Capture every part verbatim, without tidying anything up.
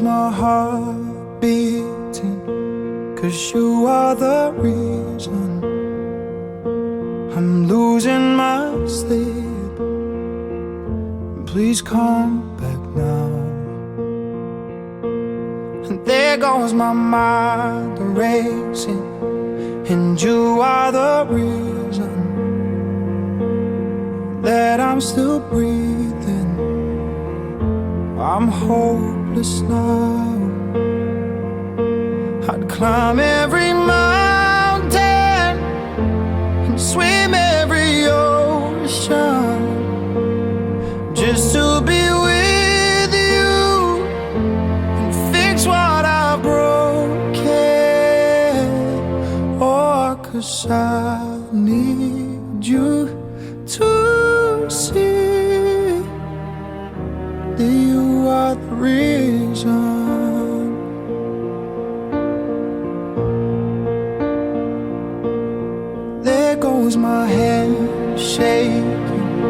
my heart beating, 'cause you are the reason I'm losing my sleep. Please come back now. And there goes my mind racing, and you are the reason that I'm still breathing. I'm hopeless now. I'd climb every mountain and swim every ocean just to be with you and fix what I've broken. Oh, 'cause I need you to see that you are the reason. There goes my hand shaking,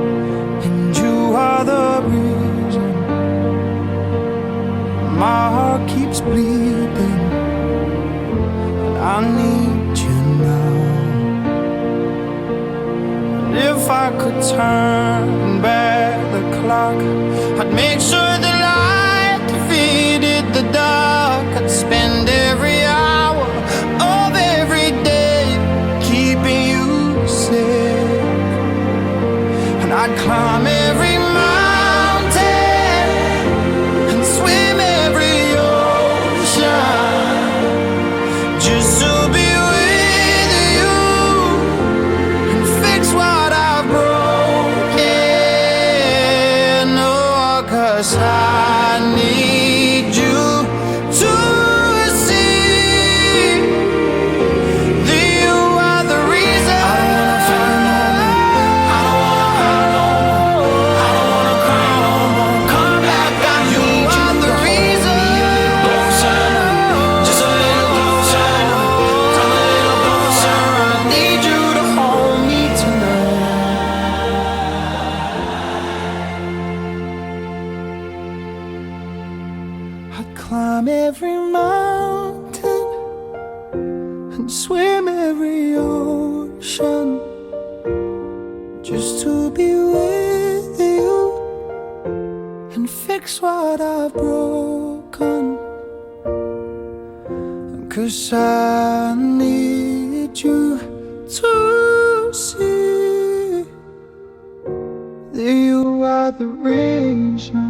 and you are the reason. My heart keeps bleeding, and I need you now. And if I could turn back the clock, I'd make sure the light defeated the dark. I'd spend every hour of every day keeping you safe. And I'd climb every mountain and swim every ocean just to be with you and fix what I've broken. Oh, 'cause I need you to see that you are the reason. I don't wanna fight no more. I don't wanna hide no more. I don't wanna cry no more. Come back, I need you. You are the reason. Just a little closer. Come a little closer. I need you to hold me tonight. I'd climb every mountain and swim every ocean just to be with you and fix what I've broken. 'Cause I need you to see that you are the reason.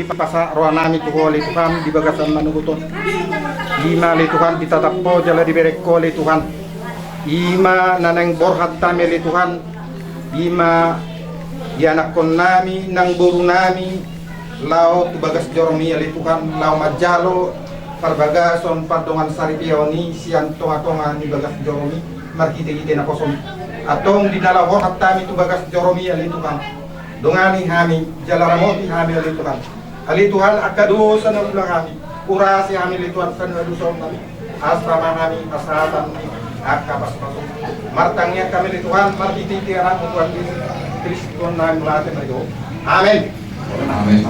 Pasahat rohanami tu Ho ale Tuhan di bagasan manogot on. I ma ale Tuhan ditatap Ho jala dibereng Ho ale Tuhan. I ma na naeng borhat hami ale Tuhan. I ma ianakkonnami nang borunami laho tu bagas joromi ale Tuhan, laho manjalo parbagason pardongan saripeon i sian tongatonga ni bagas joromi marhitehite naposomi. Antong di na laho borhat hami tu bagas joromi ale Tuhan, dongani hami jala ramoti hami ale Tuhan. Ale Tuhan, angka dosa na ulaonnami, urasi hami ale Tuhan sian hadosaonnami. Asa tama hami hasahatan ni angka pasupasu. Martangiang hami ale Tuhan marhitehite Anakmu Tuhan Jesus Kristus Tuhannami, mauliate ma di Ho. Amen. Amen.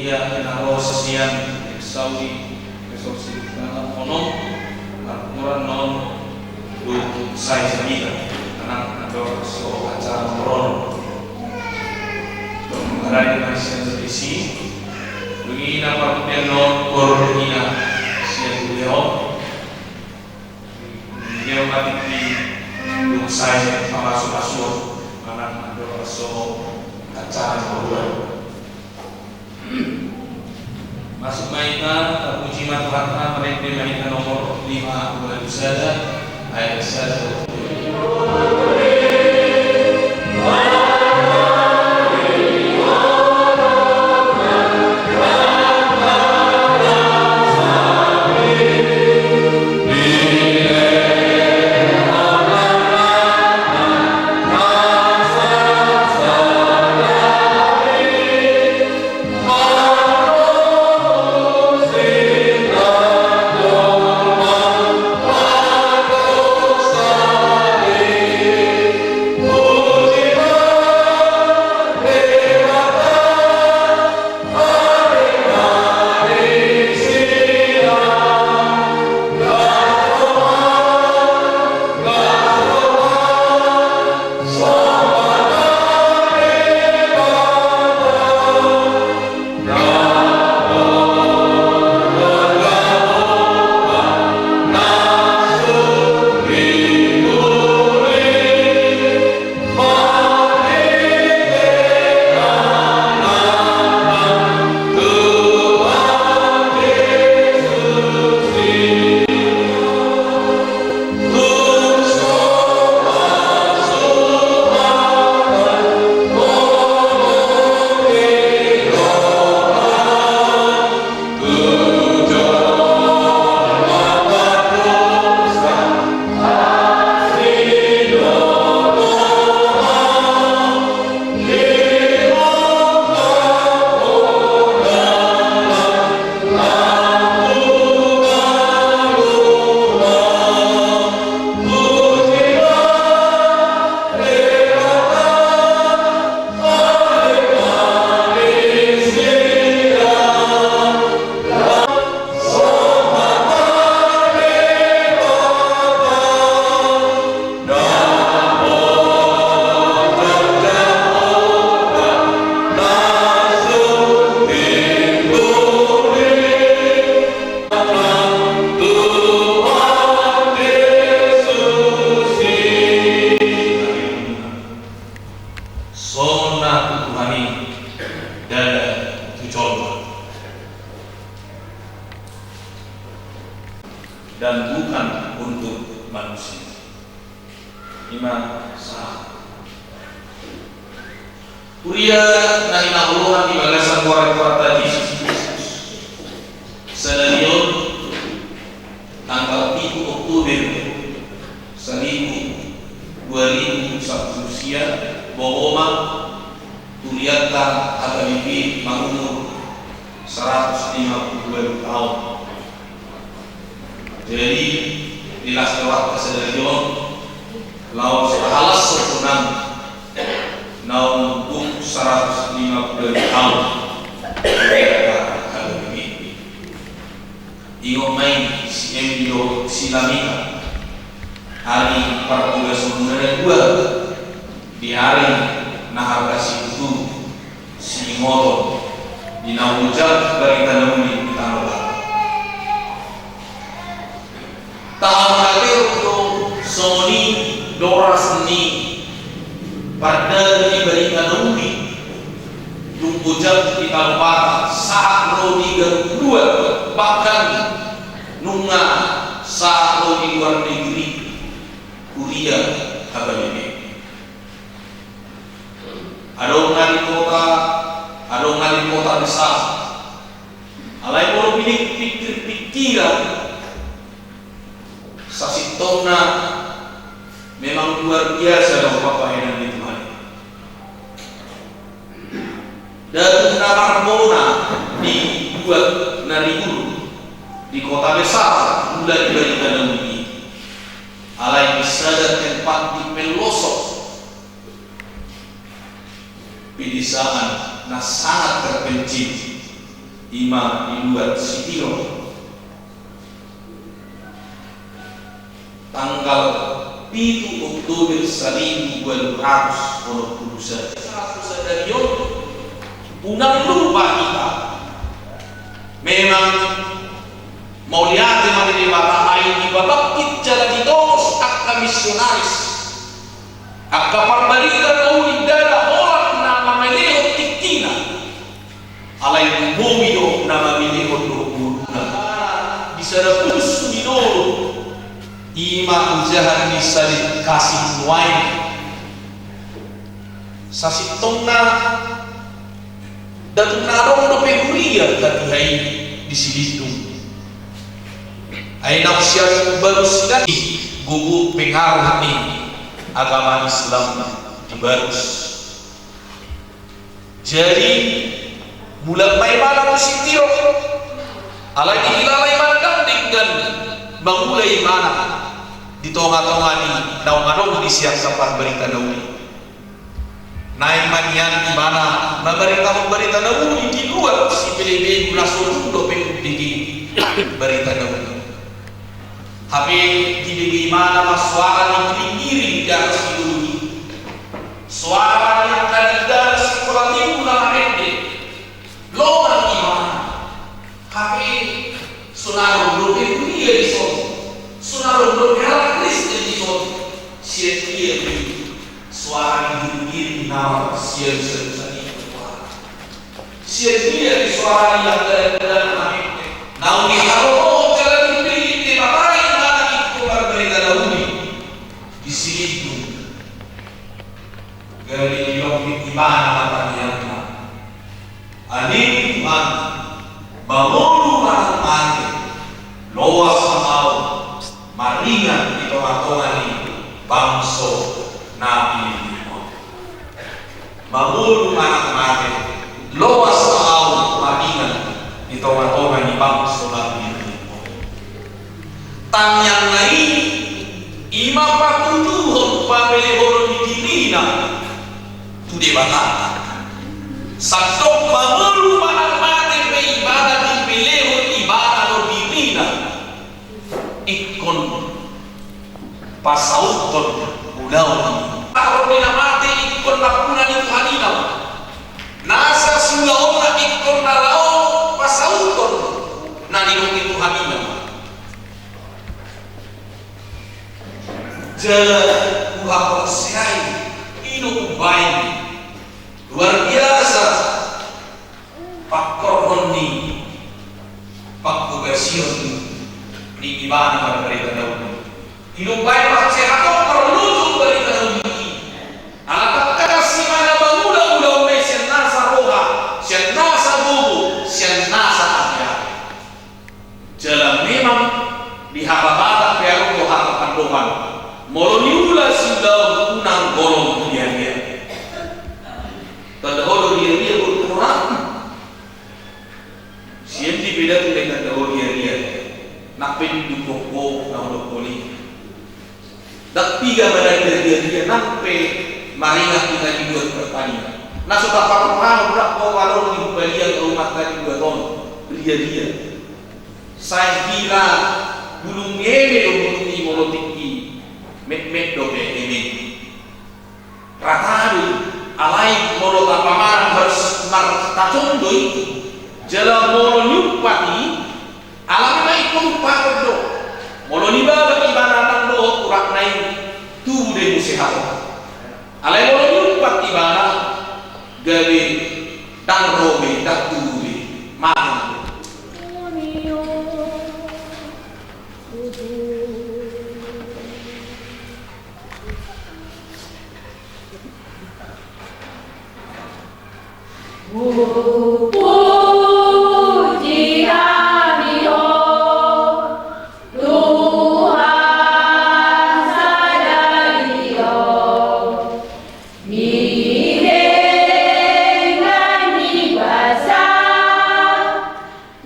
Ia na ro sian Sauli Resorsi Tanah Onom, markuran non dung sai samita, anang andor so acara morono. Dong marani marisian berisi, dungina parpian non kor dungina sian Leo. Leo mati di dung sai pamasu-masuon, anang andor so acara morono. Masuk ma hita, tapuji ma Tuhanta, marende ma hita nomor lima puluh sada, ayat sada. dan bukan untuk manusia. Ima sahat. Huria na hinaholongan di bagasan goar ni Tuhanta Jesus Kristus, sadari on, tanggal pitu Oktober saribu dua ribu sampulu sia, bohoma, hurianta H K B P mangumur saratus lima pulu dua taon. Jadi, di las lewat sadari on, laos pahalashon tu na umguk saratus lima pulu dua taon hurianta H K B P. Ingot ma i si Endi dohot si Lamika, ari partugasonmuna na dua, di ari na harga situtu siingoton di na ojak barita na uli di tano Batak. Tahaon hatahon do songon i doras ni pardalan ni barita na uli dung ojak di tano Batak sahat ro di ganup dua, bahkan nunga sahat ro di luar negeri huria H K B P. Adong na di kota, adong na di kota besar. Alai molo pinggir-pinggir pikiran, sasintongna memang luar biasa do pambahenan ni Tuhan i. Datu na marmona di dua na di guru di kota besar mula di barita na uli i. Alai di sada tempat di pelosok pedesaan na sangat terpencil, ima di luat Sitio. Tanggal pitu Oktober saribu dua ratus onom pulu sada. Saratus sadari on, unang lupa hita. Memang mauliate ma di Debata ai dipabangkit jala ditongos angka misionaris, angka parbarita na uli ndada holan na mamelehon tingkina. Alai lumobi do na mamelehon dohot ngoluna. Di sada pudun sumidolo, ima ojahan ni sada kasih nuaeng. Sasintongna datu na adong dope huria tatiha i di Silindung. Ai naung sian baru sidang i gogo pengaruh ni agama Islam di Barus. Jadi, mulak ma ibana tu Sitio. Alai dihilala ibana ndang denggan mangula ibana di tonga-tonga ni naung adong disi angka parbarita na uli. Naeng ma nian ibana mambaritahon barita na uli di luat sipelebegu na so dung dope umbege barita na uli. Hape dibege ibana ma soara ni giring-giring di atas ni dolok i. Soara ni angka didana sikola minggu na marende. Lomak ibana. Hape so na adong dope huria dison. So na adong dope halak Kristen dison. Sian dia do i soara ni giring-giring na marsialusalusan i tu Tuhan. Sian dia do i soara ni angka didana na marende. Naung diharohahon jala dipillit Debata ibana ingkon marbarita na uli di Silindung. Gabe dilongit ibana ma tangiangna. Ale Tuhan, mangolu manang mate, loas ma ahu maringan di tonga-tonga ni bangso na pinillit on. Mangolu manang mate, loas ma ahu maringan di tonga-tonga ni bangso na pinillit on. Tangiangna i, ima patuduhon pamelehonon ni dirina tu Debata. Sandok mangolu manang mate pe ibana dipelehon ibana dohot dirina, ingkon pasauthon ulaon i. Ro di na mate ingkon nampuna ni Tuhan i nama. Nasa siulaonna ingkon na laho pasauthon na nidok ni Tuhan i nama. Jala huhaporseai i do umbaen luar biasa pangkorhon ni panghobasion ni Ibana marbarita na uli. Dilumbai parsehat on parlujung barita na uli i. Ala tangkas ibana mangula ulaon na i sian nasa roha, sian nasa gogo, sian nasa ateate. Jala memang di hata Batak pe adong do hata pandohan, molo niula siulaon unang golom riaria. Tanda ho do riaria, boru, torang. Sian di pe dapot na tanda ho riaria, nang pe di dungkon ho na hudok holi. Ndang piga mananda riaria, nang pe maringat hita di luat pertanian. Na so taparrohahon, ndang ho adong di hubalian rumahta di luat on riaria. Sai hira bulung eme do bulung i molo tingki metmet dope eme. Rata do i, alai molo tapamarang mars-, martacon do i. Jala molo niumpat i, alana ma ingkon umpathon do. Molo nibabak ibana ndang dohot uratna i, tubu do i muse hato. Alai molo niumpat ibana, gabe ndang ro be, ndang tubu be, mate do. Puji hami Ho, Tuhan sadari on, di denggan ni basa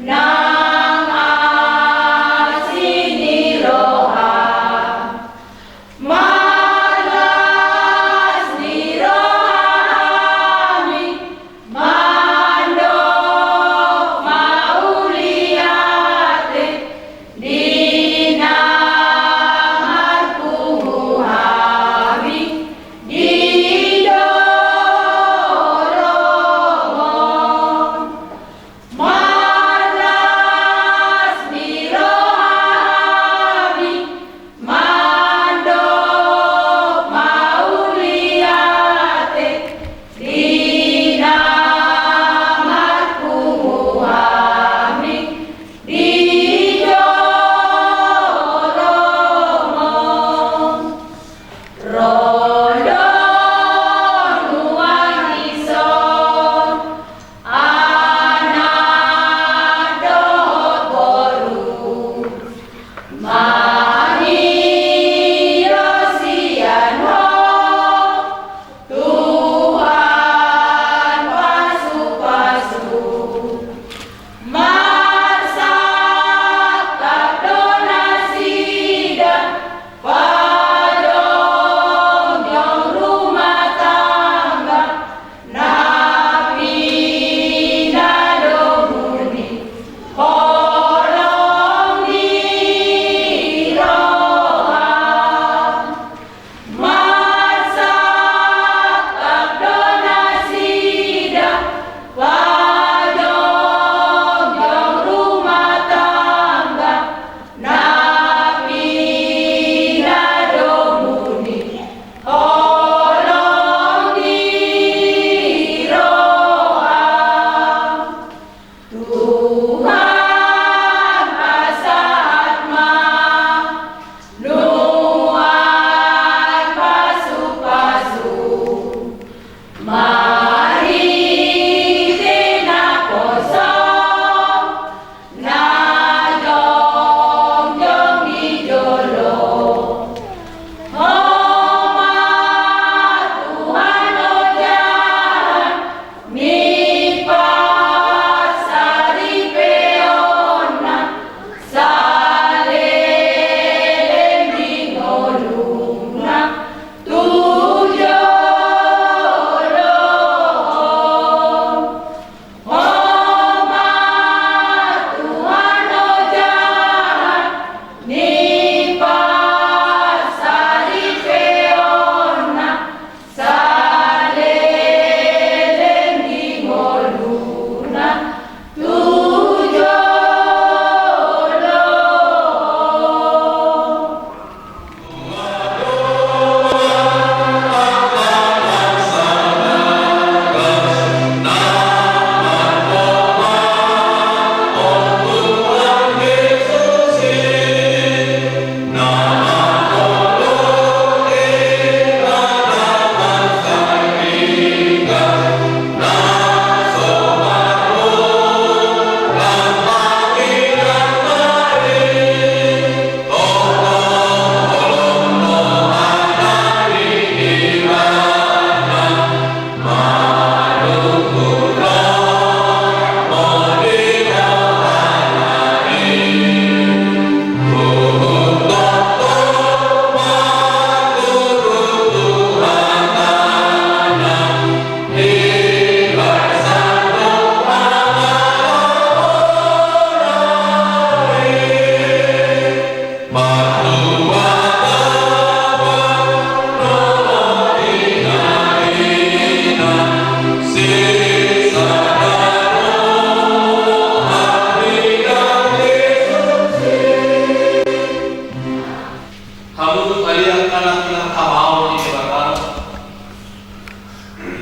nang asi ni roha, marlas ni roha hami mandok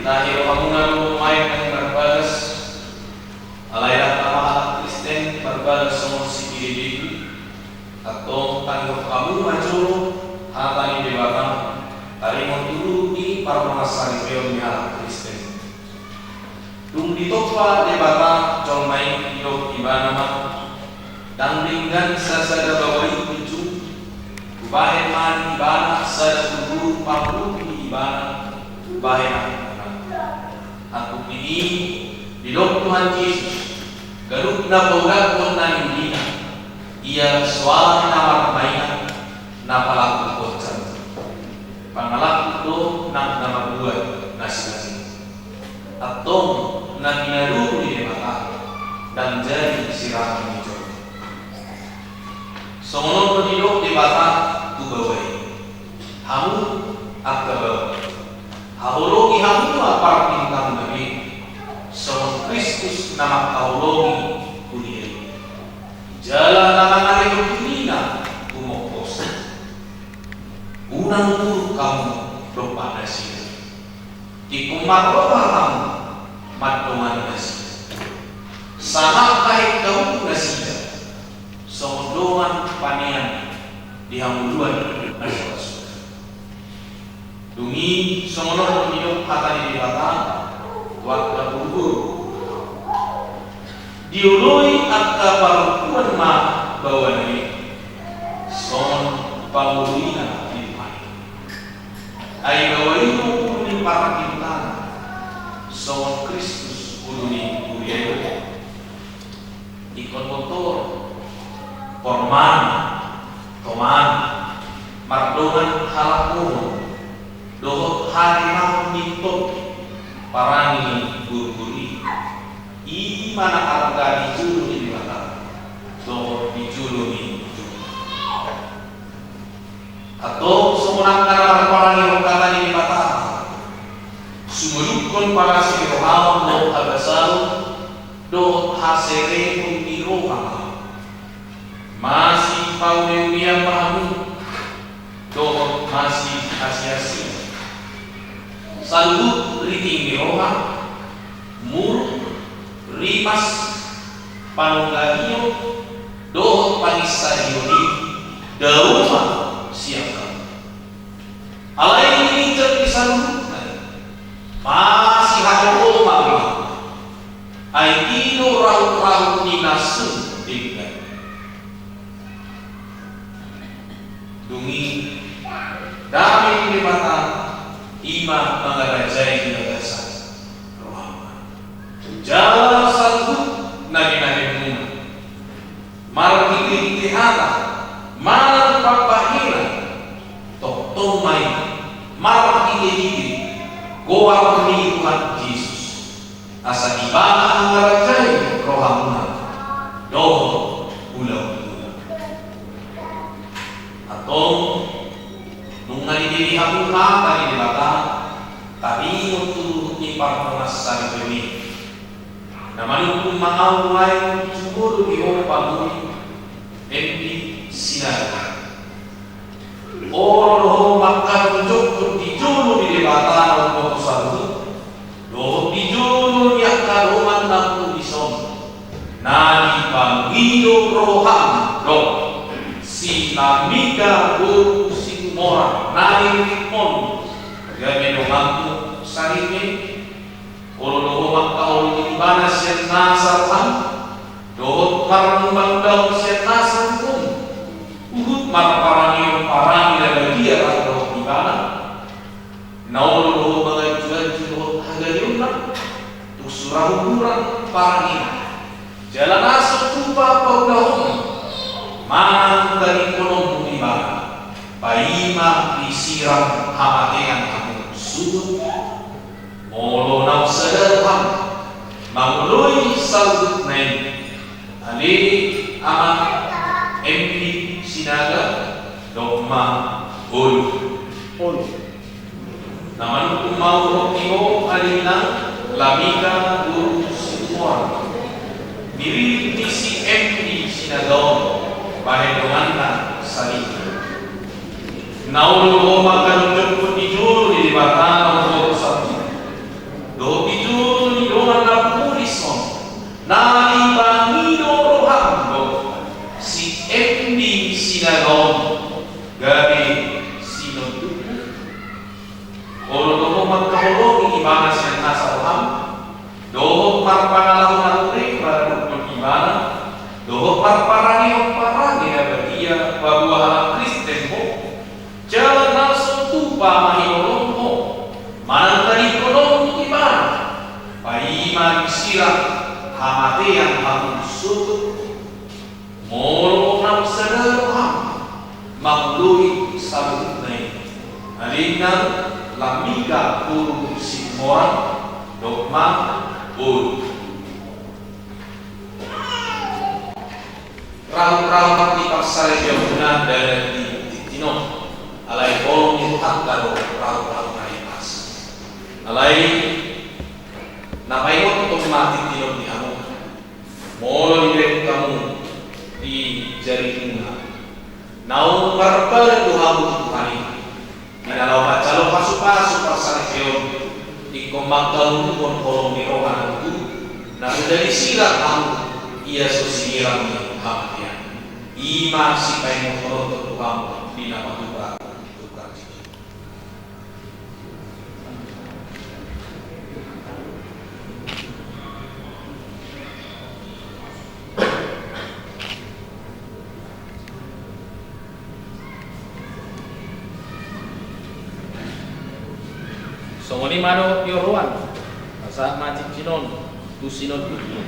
Tahe rohamuna do maen nang marbagas, alai dang tama halak Kristen marbagas songon si Pilebeku. Antong tangihon hamu ma jolo hata ni Debata, taringot tu pardomuan saripeon ni halak Kristen. Dung ditompa Debata jolma i, didok Ibana ma, dang denggan sasada baoa i punjung, hubahen ma di ibana sada guruguru pangulu di ibana, hubahen ahu. Antong di i didok Tuhan Jesus, ganup na paulakhon na niulina, ia soal na marmaina, na palakuhon jam. Pangalaku do nang na mambuat na sinangin. Antong na pinaruru ni Debata, dang jadi sirangon ni jolma. Songon on do didok Debata tu baoa i. Hamu angka baoa, haholongi hamu ma partintamuna be, songon Kristus na mangkaholongi huria i. Jala na mangalehon dirina humompos. Unang muruk hamu dompak nasida. Tingkos marroha hamu mandongani nasida. Sangap hamu nasida songon dongan panean di hangoluan na so ra suda. Dung i songon on do didok hata ni Debata tu angka guruguru. Dioloi angka parompuan ma baoana i songon pangoluina di Tuhan i. Ai baoa i do ulu ni partingtana, songon Kristus ulu ni huria i. Ingkon botor, porman, toman, mardongan halak uhum, dohot harimahon ni topi, parange guruguru i. I ma na arga di jolo ni Debata dohot di jolo ni jolma. Antong songon angka na marparange hata ni Debata, sumolukhon parasirohaon dohot habasaon dohot haserepon ni roha ma. Masipauneune ma hamu dohot masiasiasian. Saluhut riting ni roha, muruk, rimas, panonggahion dohot panginsarion i, dao ma sian hamu. Alai di ginjang ni saluhutna i, masihaholongan ma hamu. Ai i do rahut-rahut ni na sun denggan. Dung i, dame ni Debata i ma mangarajai di bagasan rohamuna. Jala saluhut na binahenmuna, marhitehite hata manang pambahenan, tongtong ma i marhitehite goar ni Tuhan Jesus. Asa Ibana mangarajai rohamuna dohot ulaonmuna. Antong, nunga dibege hamu hata ni Debata, taringot tu luhut ni pardomuan saripeon i. Na manungkun ma ahu nuaeng jumolo di ho pangoli M P Sinaga. Olo do ho mangkajongjongkon di jolo ni Debata na umboto saluhut, dohot di jolo ni angka dongan na umboto dison, na dipangido roham do si Lamika boru Situmorang na nirikmon gabe donganmu saripe. Olo do ho mangkaholongi ibana sian nasa roham, dohot marmula-ulaon sian nasa uhum, huhut marparangeon parange na badia rap dohot ibana. Na olo do ho manganju-anju dohot hagaleonna, tung sura hurang parangena. Jala na so tupa paulahonmu manang tadingkononmu ibana, paima disiram hamatean hamu suhut. Molo naung sada roham mangoloi saluhutna i, ale Amang M P Sinaga, dok ma olo. Olo. Na manungkun ma ahu di ho ale Inang Lamika boru Situmorang, diririt ni si M P Sinaga on, bahen donganna saripe. Na olo do ho mangkajongjongkon di jolo ni Debata na umboto saluhut, Ibana sian nasa roham, dohot marpangalaho na uli maradophon Ibana, dohot marparangehon parange na badia paboa halak Kristen ho, jala na so tupa ma hinolong ho, manang tadingkonon Ibana, paima disirang hamatean hamu sogot. Molo naung sada roham mangoloi saluhutna i, alai na lam miga boru Simoran, dokma boru. Rahut-rahut ni parsaripeonmuna ndada di tintin on, alai holong ni Tuhanta do rahut-rahut na ipas. Alai na paingothon ma tintin on di hamu. Molo dibereng hamu di jarimuna, naung marpadan do hamu tu Tuhan i. Di na laho manjalo pasu-pasu parsaripeon, ingkon mangkaluhon holong ni roha na tutu, na so jadi sirang hamu, ia so sinirang ni hamatean. I ma sipaingothononta tu hamu di na patupa. Songon i ma dohot ni joroan, pasahat ma tintin on tu sinondukmu.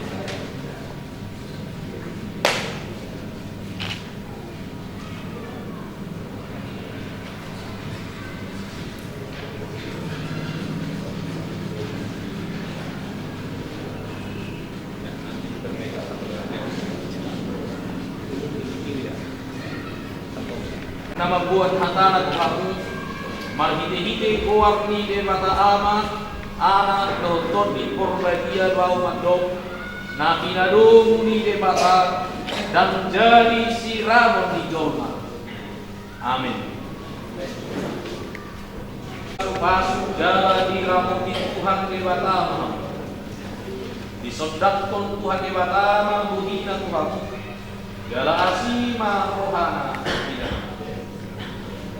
Na mamboan hatana tu hamu, marhite-hite goar ni Debata Ama, Anak dohot Tondi Porbadia do ahu mandok, na pinadomu ni Debata, ndang jadi sirangon ni jolma. Amin. Pasu-pasu jala diramoti Tuhan Debata ma hamu. Disondangkon Tuhan Debata ma bohina tu hamu, jala asi ma rohana di hamu.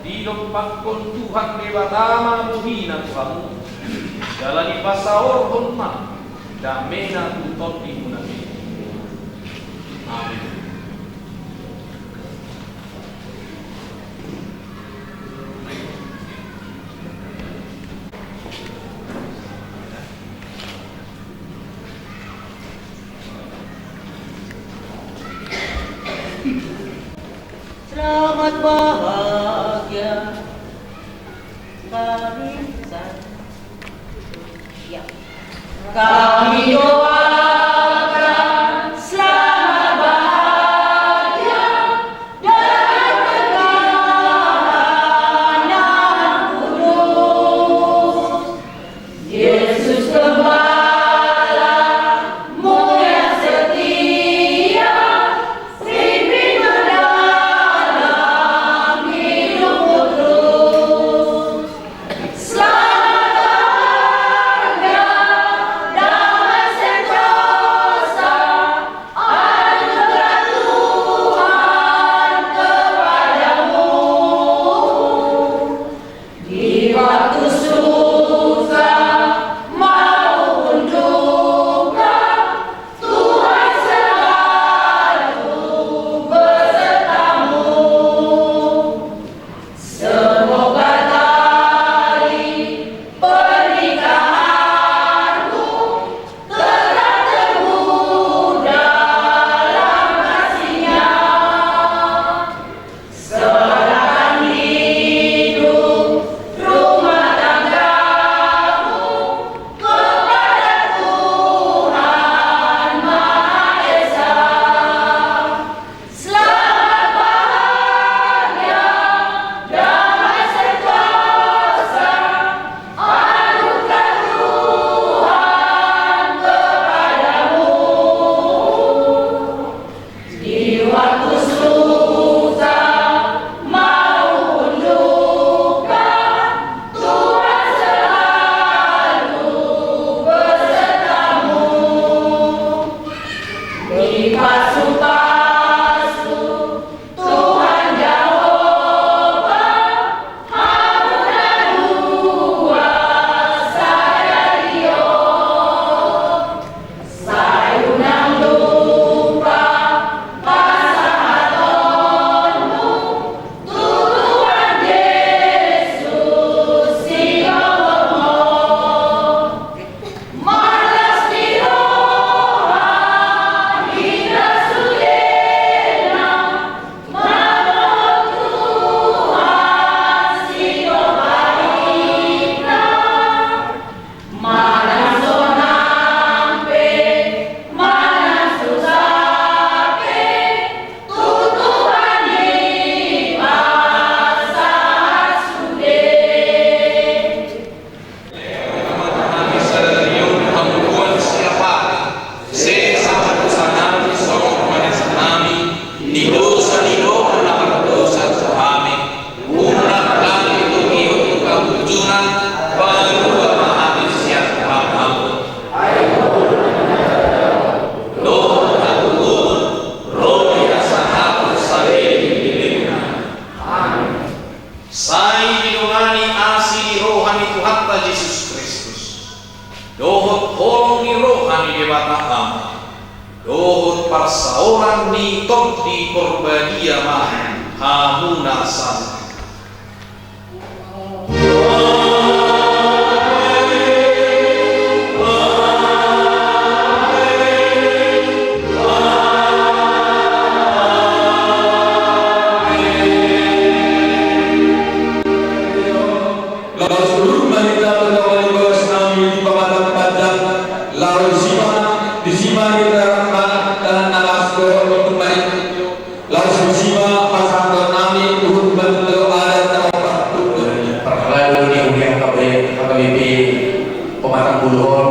Didompakkon Tuhan Debata ma bohina tu hamu, jala dipasaorhon ma damena tu tondimuna be. Amin. Selamat bahagia kami sa-, ya. Kami doakan selamat bahagia dan berkenan kudus. Yesus Gembala mu yang setia, pimpin dalam hidupku terus. Selamat bahagia, damai dohot holong ni roha ni Debata Ama, dohot parsaoran ni Tondi Porbadia ma hamuna saluhutna. Laos udur ma hita, patupaon ni bagas nami di pamatang panjang, laos disi ma, disi ma hita rap mangan dalan na las dohot minum na uli. Laos disi ma pasahathon nami tu hutbah tu adat na parpatupa. Parhalado ni huria H K B P Pematang Bulu on,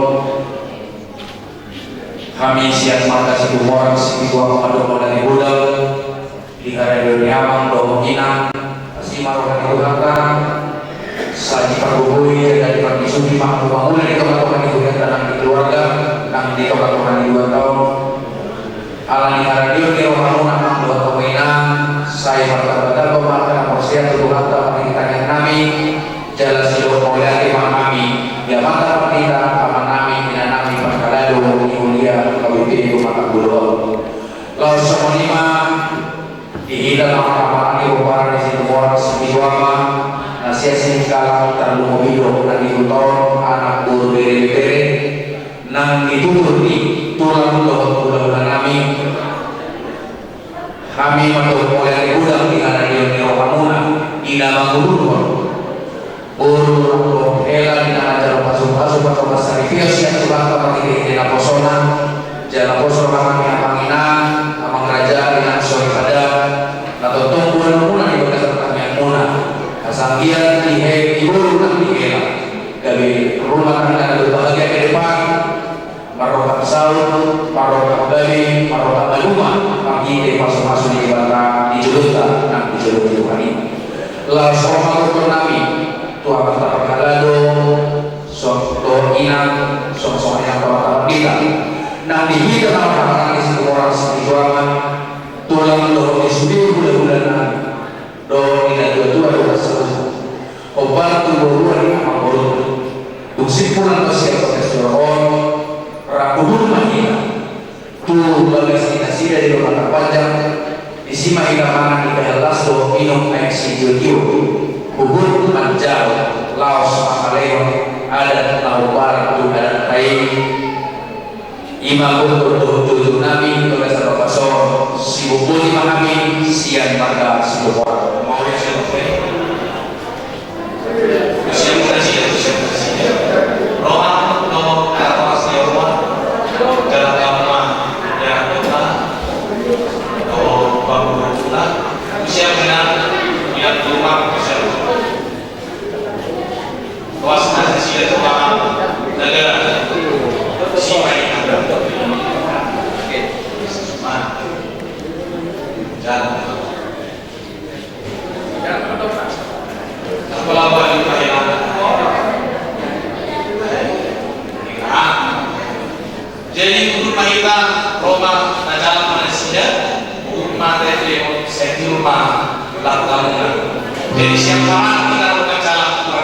hami sian marga Situmorang Sipituak mandok mauliate godang di haradeon ni amang dohot inang. Asi ma roha ni Tuhanta, sai dipargogoi jala diparbisuhi ma hamu mangula di tongatonga ni hurianta nang di keluarga nang di tongatonga ni dua taon. Ala ni haradeon ni rohamuna amang dohot hamu inang, sai martambatamba ma angka na porsea tu Tuhanta marhite tangiang nami. Jala sai mauliate ma hami di amanta pandita, amanami, inanami, parhalado ni huria H K B P Pematang Bulu on. Laos songon i ma di hita na marhahamaranggi pomparan ni Situmorang Sipituak, na sian Singkalang tarlumobi dohot na di huta on, anak, boru, bere, ibebere, nang di tutur ni tulang dohot hulahula nami. Hami mandok mauliate godang di haradeon ni rohamuna di na mangudurhon boru dohot hela di na manjalo pasupasu, pasupasu sian Tuhanta marhitehite naposona. Jala poso ma hami amang inang, amang raja, inang soripada, na tongtong boanonmuna di bagasan tangiangmuna, hasanggian di he, di boru nang di hela, gabe rumah tangga na berbahagia ke depan. Marrongkap saut, marrongkap gabe, marrongkap maduma, marhite pasupasu ni Debata di jolonta nang di jolo ni Tuhan i. Laos ro ma gokhon nami tu amanta parhalado, songon tu inang, songon songon i nang tu amanta pandita. Nang di hita na marhahamaranggi Situmorang Sipituak, tulang dohot di sude hulahula nami. Dohot di natuatua dohot saluhut. Hombar tu boruon ni amangboru. Dung simpul nang sian bagas joro on, rap udur ma hita tu bagas ni nasida di rumah na panjang. Disi ma hita mangan, hita las dohot minum aek sitiotio. Huhut manjalo laos manghalehon adat na hombar tu adat ta i. I ma gokhon dohot juju nami di bagasan bagas on, siboan ma hami sian marga Situmorang. Mauliate. Sian marga Situmorang, sian marga Situmorang. Roha dohot anak sian rumah. Jalan lama, jalan kota. Dohot bangku rumah. Sian minang, minang rumah, sian Wasna sisida tu mangan negara. Sipai negara. Jalan. Kepala balik pahilangan. Jadi, huhut ma hita ro ma na jalan ma nasida, huhut ma hita ro, sai tiur ma lamuna. Jadi, siap ma hita ro na jalan ma.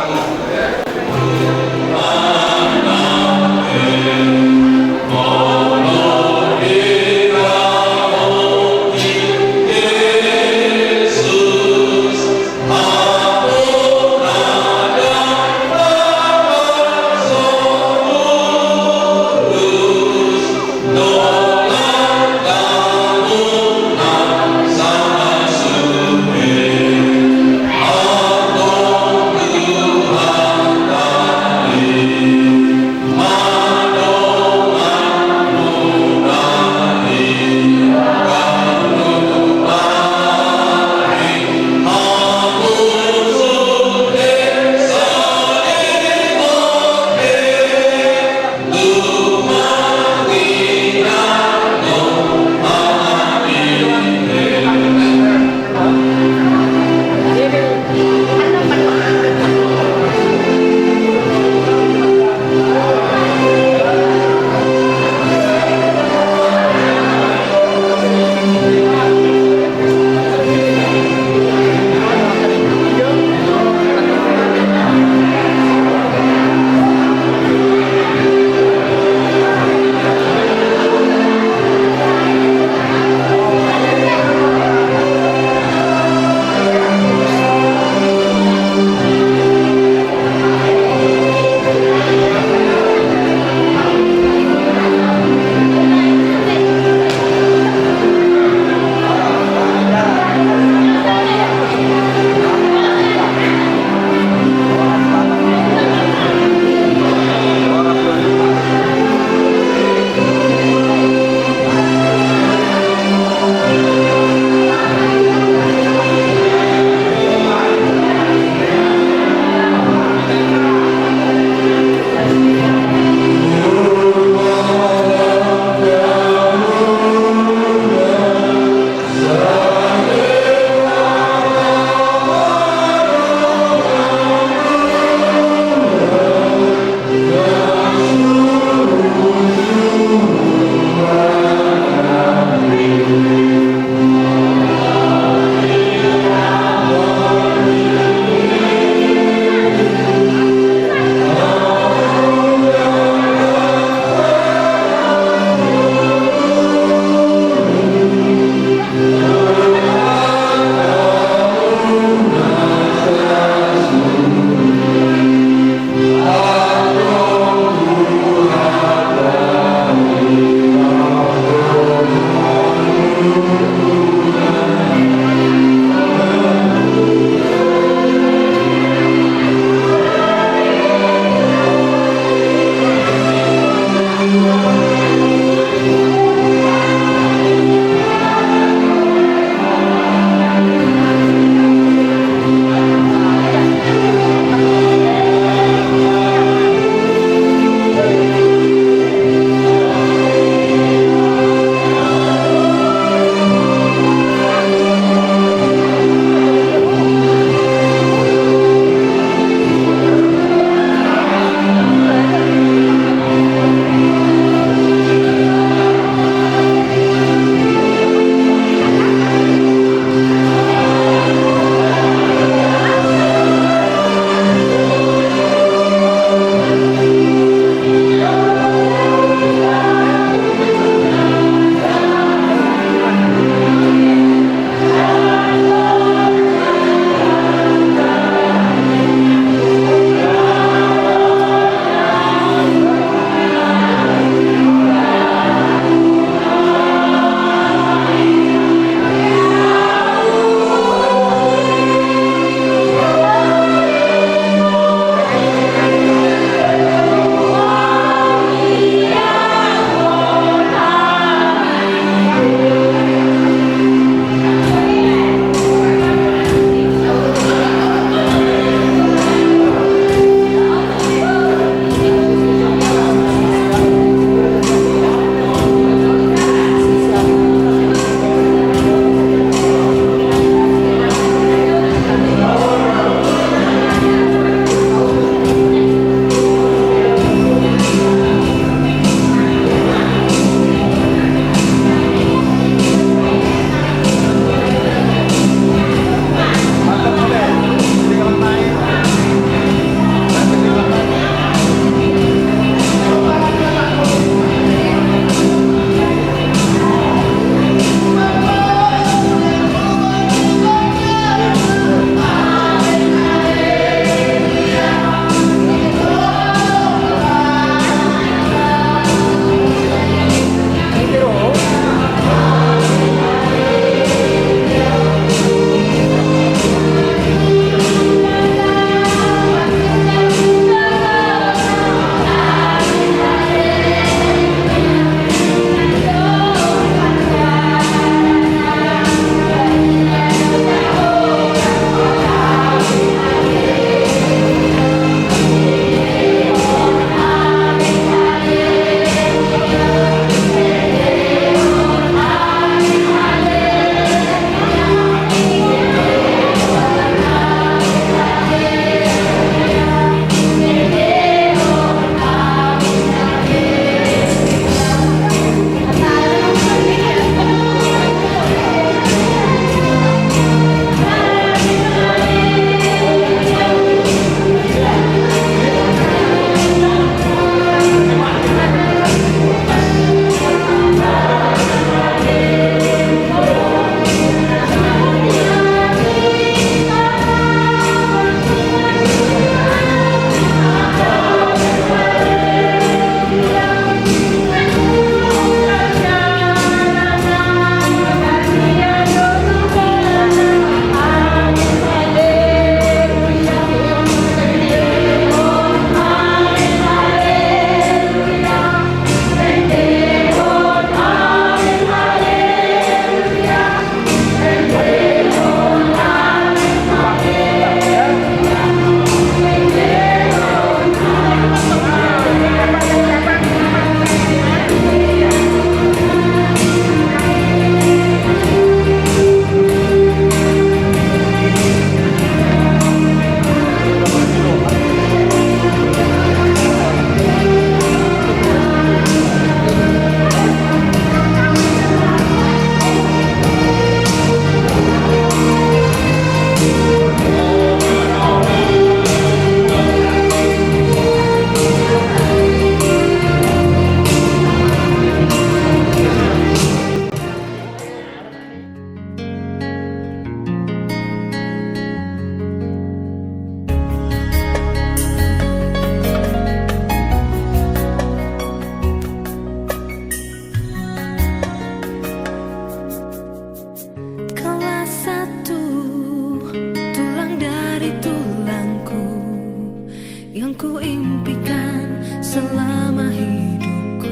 Hidupku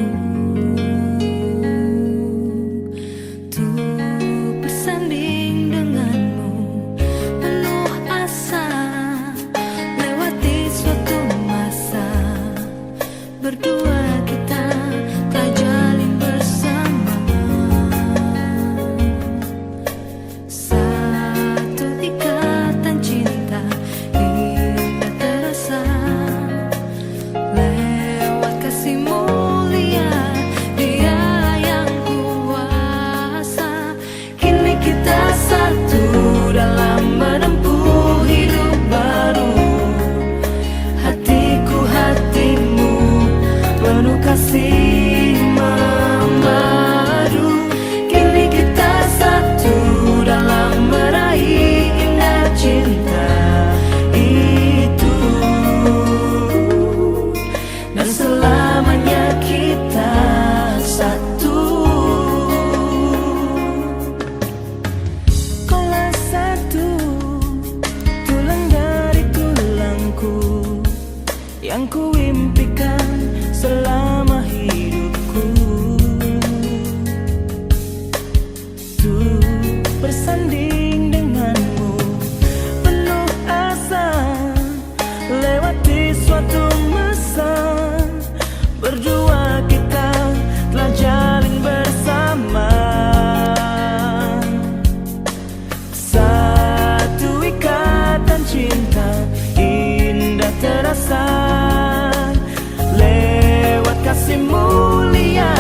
untuk bersanding denganmu, penuh asa lewati suatu masa. Berdua kita telah jalin bersama satu ikatan cinta indah terasa lewat kasih mulia Dia yang kuasa. Kini kita satu dalam menempuh hidup baru. Hatiku hatimu penuh kasih memadu. Kini kita satu dalam meraih indah cinta itu. Dan selamanya kita satu. Kaulah satu tulang dari tulangku yang kuimpikan selama hidupku. Untuk bersanding denganmu, penuh asa lewati suatu masa. Berdua kita telah jalin bersama satu ikatan cinta indah terasa lewat kasih mulia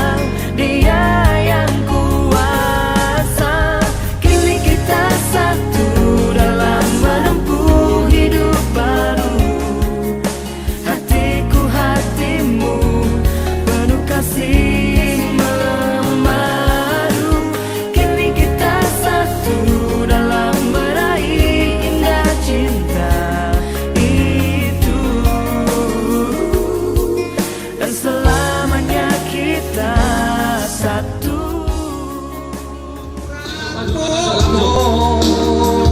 Dia yang kuasa. Kini kita satu dalam menempuh hidup baru. Hatiku hatimu penuh kasih memadu. Kini kita satu dalam meraih indah cinta itu. Dan selamanya kita satu.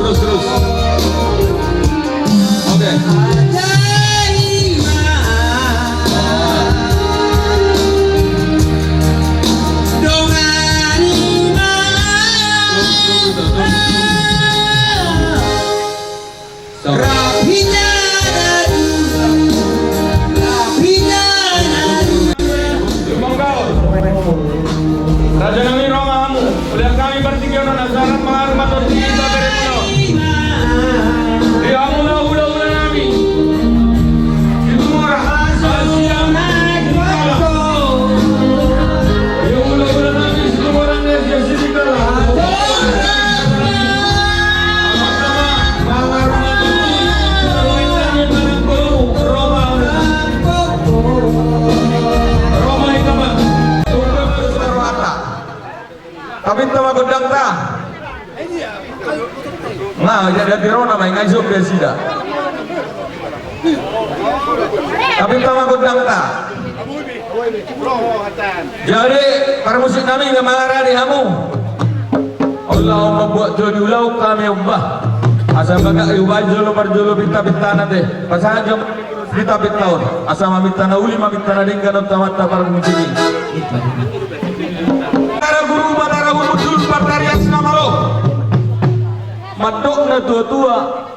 Terus, terus. Oke. Raja nami, ro ma hamu. Ulian nami partingkian on, asa rap mangarumator di tabere muno. Di hamu na hulahula nami. Di Gumora. Asia. Di hulahula nami di Gumora, Indonesia, sini kalah. Tapi ta ma gondang ta. Nga, jadi hati ro nama ingai jok dia sida. Tapi ta ma gondang ta. Jadi, parmusik nami, nga mangarani hamu. Ulaon mambuat jolo, ulaon hami omba. Asa bagak i ubai jolo parjolo pinta-pintana te. Pasahat jom pinta-pinta on. Asa maminta na uli, maminta na denggan on tu amanta parmusik i. Batara guru, batara guru, julu partarias na malo. Mandok na tua-tua,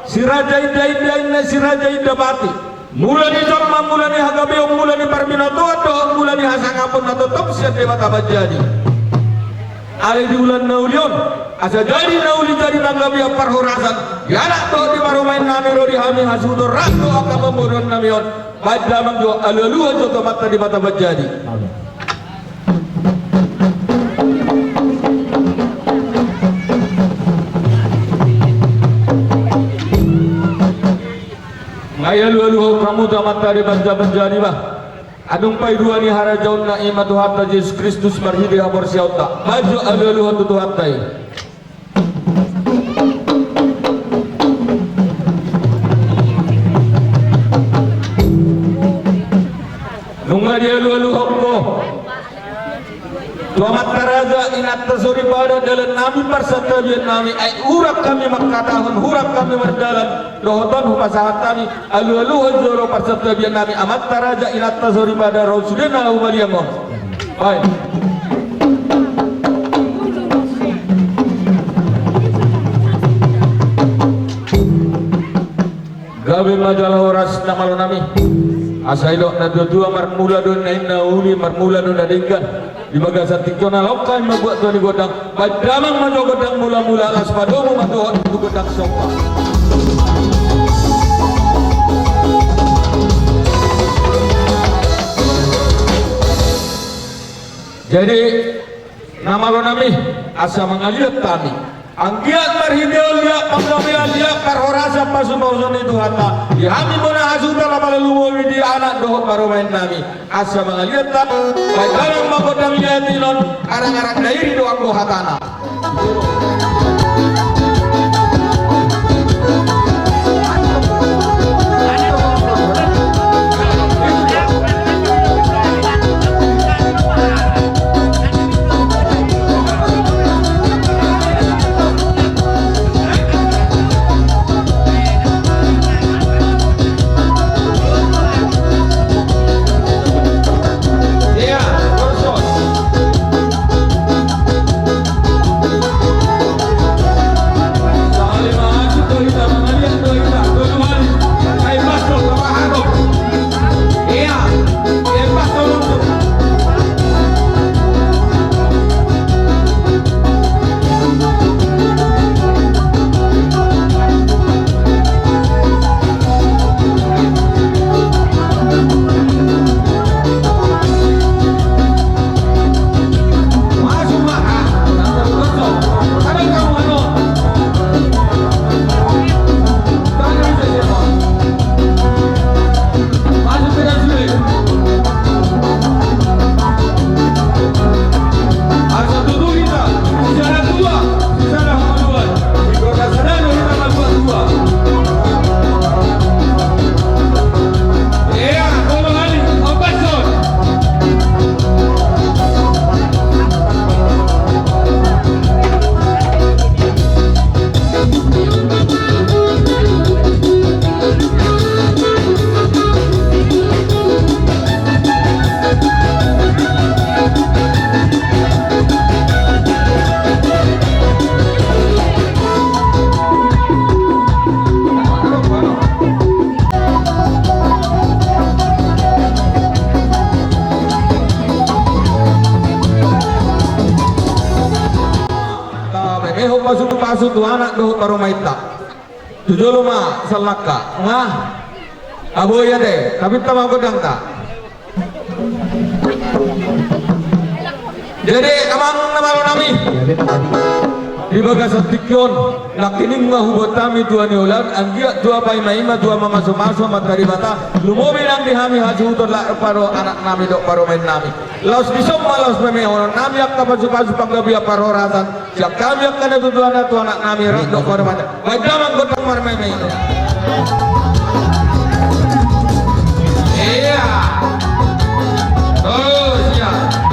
si raja inda-inda, inna si raja inda pati. Mula ni jolma, mula ni hagabeon, mula ni parbinotoan dohot mula ni hasangapon na tongtong sian Debata Panjadi. Alai di ulaon na uli on, asa jadi na uli, jadi panggabean parhorasan di anak dohot di parumaen nami ro di hami hasuhuton rap dohot angka pamoruon nami on. Baen damang jo, alu-aluhon jo tu Amanta Debata Panjadi. Amin. Nga i alu-aluhon hamu tu Amanta Debata Panjadi, bah. Adong paidua ni harajaonna, i ma Tuhanta Jesus Kristus marhite haporseaonta. Baen jo alu-aluhon tu Tuhanta i. Nunga dialu-aluhon ho. Tu amanta raja, inanta soripada, dalan nami, parsantabian nami, ai hurang hami mangkatahon, hurang hami mardalan, dohot on hupasahat hami alualuhon jolo parsantabian nami, amanta raja, inanta soripada, ro sude na humaliang on. Baik. Gabe ma jala horas na malo nami. Asa didok na tuatua, marmula do na inna uli, marmula do na denggan. Di bagasan tingki on, alai on hami mambuat tua ni gondang. Baen damang ma jo gondang mulamula, laos padomu ma dohot tu gondang somba. Jadi, na malo nami, asa mangaliat hami. Anggiat marhitehon liat panggabean, liat parhorasan, pasupasu ni Tuhanta, di hami bona hasuhuton, apala lumobi di anak dohot parumaen nami. Asa mangaliat hami, baen damang ma gondang liat i on, arangarang na iri do anggo hatana. Memehon pasupasu tu anak dohot parumaenta. Tu jolo ma sallangka. Nga. Abo ia de, tapi tama godangta. Jadi, amang na malo nami, di bagasan tingki on, nangkining ma huboan hami tua ni ulaon, anggiat tua paimaima, tua mamasumasu Amanta Debata, lumobi nang di hami hasuhuton, laos pado anak nami dohot parumaen nami. Laos dison ma laos memehon nami angka pasupasu panggabean parhorasan sian hami angka natuatuanta tu anak nami rap dohot parumaenta. Baen damang gondang marmainmain. Iya. Oh, siap.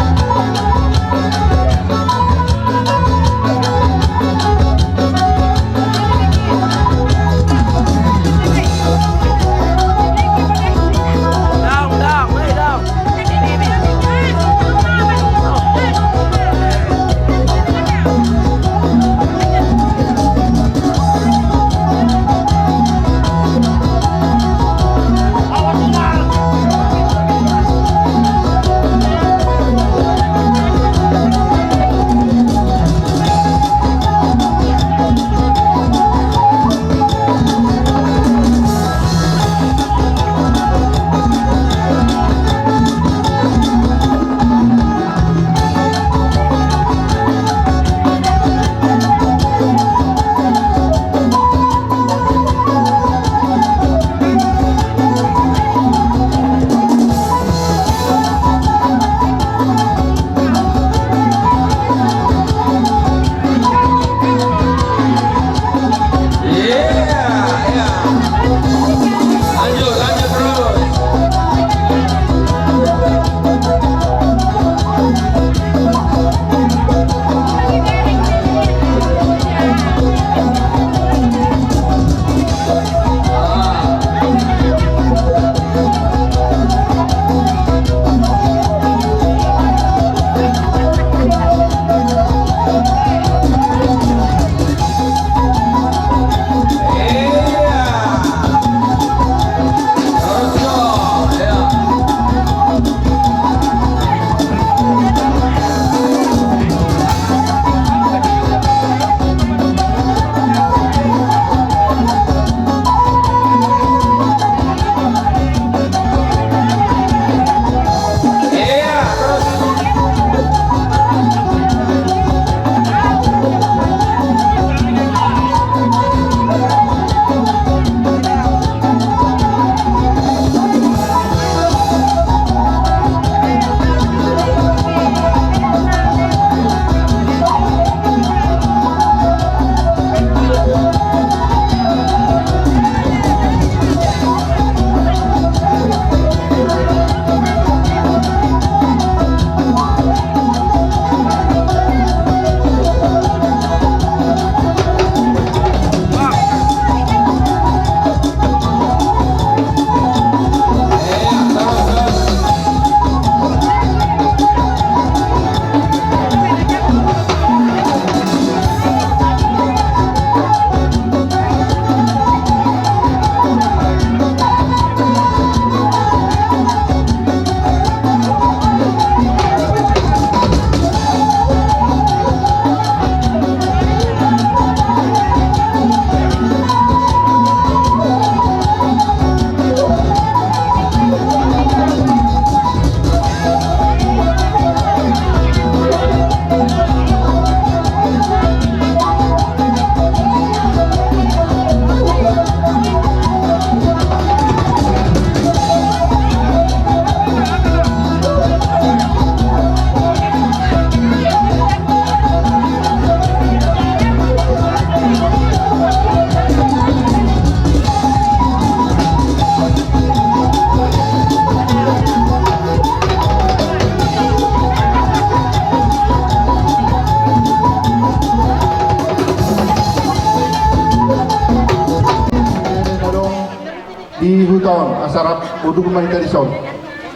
Sarap uduk ma hita dison.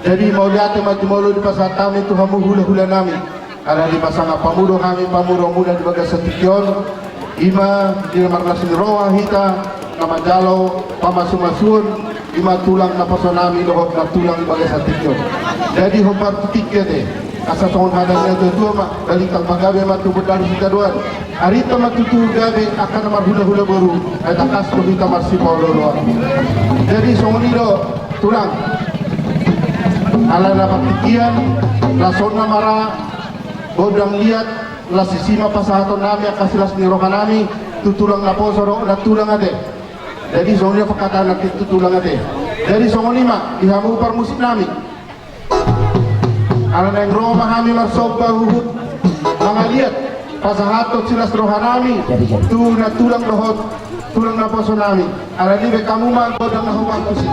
Jadi mauliate ma jumolo dipasahat hami tu hamu hulahula nami. Ala dipasangap hamu do hami pamoruonmuna di bagasan tingki on. Ima di na marlas ni roha hita na manjalo pamasumasuon, ima tulang naposo nami dohot na tulang bagasan tingki on. Jadi hombar tu tingki ate. Asa songon hata ni natuatua ma, balintang ma gabe ma tu bondaru sitadoan. Arinta ma tutu gabe angka na marhulahula boru, ai tangkas do hita marsipaolooloan. Jadi songon i do tulang. Ala na partingkian, las on na mara, gondang liat, las disi ma pasahaton nami angka silas ni roha nami tu tulang naposo dohot na tulang ate. Jadi songon i do panghataion nangkin tu tulang ate. Jadi songon i ma di hamu parmusik nami. Ala naeng ro ma hami marsomba huhut mangaliat pasahathon silas roha nami tu na tulang dohot tulang naposo nami. Alani i baen hamu ma gondang na hombar tusi.